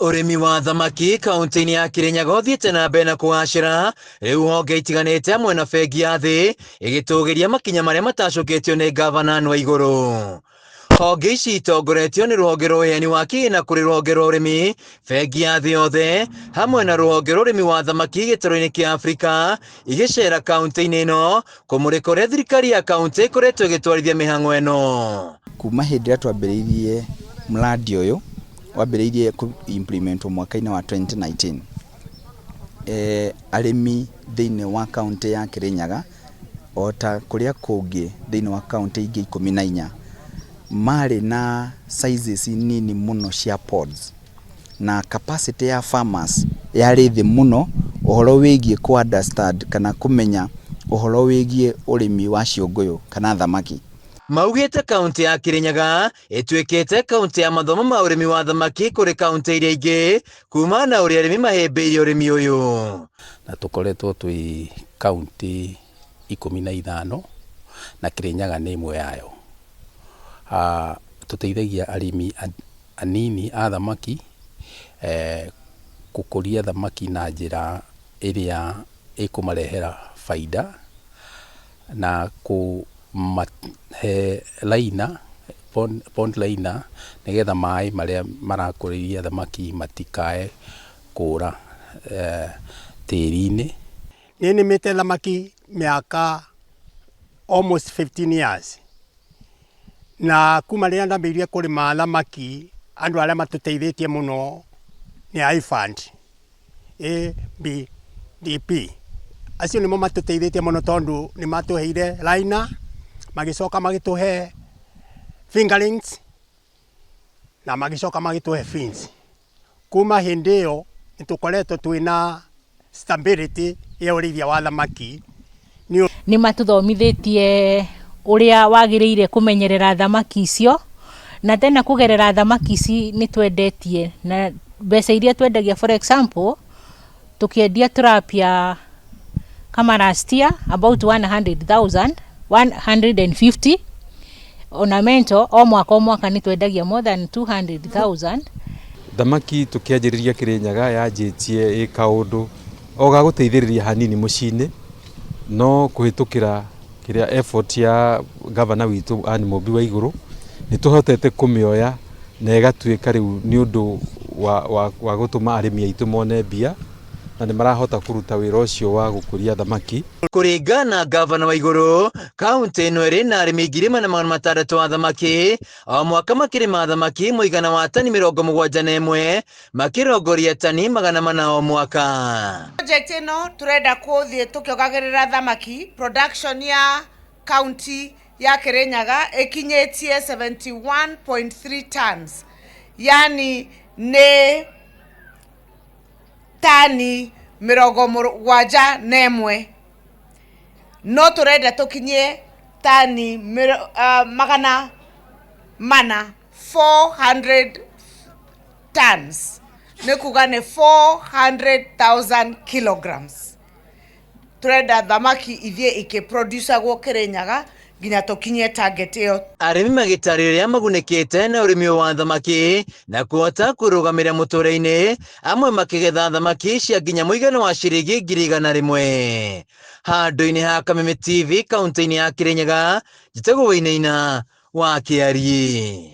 Ũrĩmi wa thamaki kaunti-inĩ ya Kirinyaga ũthiĩte na mbere na kũgacĩra, rĩu honge itiganĩte hamwe na bengi ya thĩ ĩgĩtũgĩria makinya marĩa matacũkĩtio nĩ ngavana Anne Waigũrũ. Honge ici itongoretio nĩ rũhonge rwa ũheani wa kĩgĩna kũrĩ rũhonge rwa ũrĩmi, bengi ya thĩ yothe hamwe na rũhonge rwa ũrĩmi wa thamaki gĩtarũ-inĩ kĩa Afrika igĩcera kaunti-inĩ ĩno kũmũrĩka ũrĩa thirikari ya kaunti ĩkoretwo ĩgĩtwarithia mĩhang'o ĩno. Kuma hĩndĩ ĩrĩa twambĩrĩirie mradi ũyũ, wambĩrĩirie kũ implement wo mwaka-inĩ wa 2019, arĩmi thĩinĩ wa kaũntĩ ya Kĩrĩnyaga o ta kũrĩa kũngĩ thĩinĩ wa kaũntĩ ingĩ 14, marĩ na sizes nini mũno cia pods na capacity ya farmers yarĩ thĩ mũno ũhoro wĩgiĩ kũ understand kana kũmenya ũhoro wĩgiĩ ũrĩmi wa ciũngũyũ kana thamaki. Maugĩte kaunti ya Kirinyaga ĩtuĩkĩte kaunti ya mathomo ma ũrĩmi wa thamaki kũrĩ kaunti iria ingĩ kuma na ũrĩa arĩmi mahĩmbĩirie ũrĩmi ũyũ. Na tũkoretwo twĩ kaunti 15 na Kirinyaga nĩ ĩmwe yayo. Tũteithagia arĩmi anini a thamaki gũkũria thamaki na njĩra ĩrĩa ĩkũmarehera baida na kũmahe liner, pond liner nĩgetha maĩ marĩa marakũrĩria thamaki matikae kũra tĩri-inĩ. Niĩ nĩmĩte thamaki mĩaka almost 15 years na kuma rĩrĩa ndambĩrĩirie kũrĩma thamaki andũ arĩa matũteithĩtie mũno nĩ iFund A B D P acio nĩmo matũteithĩtie mũno tondũ nĩ matũheire liner magĩcoka magĩtũhe fingerlings na magĩcoka magĩtũhe fins. Kuma hĩndĩ ĩyo nĩ tũkoretwo twĩna stability ya ũrĩithia wa thamaki. Nĩ matũthomithĩtie ũrĩa wagĩrĩire kũmenyerera thamaki icio na tena kũgerera thamaki ici nĩ twendetie na mbeca iria twendagia. For example, tũkĩendia tilapia kama last year about 100,000, 150 ornamental, o mwaka o mwaka nĩ twendagia more than 200,000. Thamaki tũkĩanjĩrĩria Kĩrĩnyaga yanjĩtie ĩ kaũndũ o ga gũteithĩrĩria hanini mũciĩ-inĩ, no kũhĩtũkĩra kĩrĩa effort ya gavana witũ Anne Mũmbi Waigũrũ nĩ tũhotete kũmĩoya na ĩgatuĩka rĩu nĩ ũndũ wa gũtũma arĩmi aitũ mone mbia na nĩ marahota kũruta wĩra ũcio wa gũkũria thamaki. Kũringana na gavana Waigũrũ, kaunti ĩno ĩrĩ na arĩmi 1600 a thamaki o mwaka makĩrĩma thamaki mũigana wa tani 71 makĩrongoria tani 400 o mwaka. Project ĩno tũrenda kũthiĩ tũkĩongagĩrĩra thamaki production ya county ya Kirinyaga ĩkinyĩtie 71.3 tons, yani nĩ tani 71, no tũrenda tũkinyie tani 400, 400 tons, nĩ kuga nĩ 400,000 kilograms. Tũrenda thamaki ithiĩ ikĩproducagwo Kirinyaga nginya tũkinyie target ĩyo. Arĩmi magĩtarĩria magunĩkĩte na ũrĩmi ũyũ wa thamaki na kũhota kwĩrũgamĩrĩra mũtũrĩre-inĩ, amwe makĩgetha thamaki cia nginya mũigana wa ciringi 100,000. Handũ-inĩ ha Kameme TV kaunti-inĩ ya Kirinyaga, njĩtagwo Wainaina wa Kĩariĩ.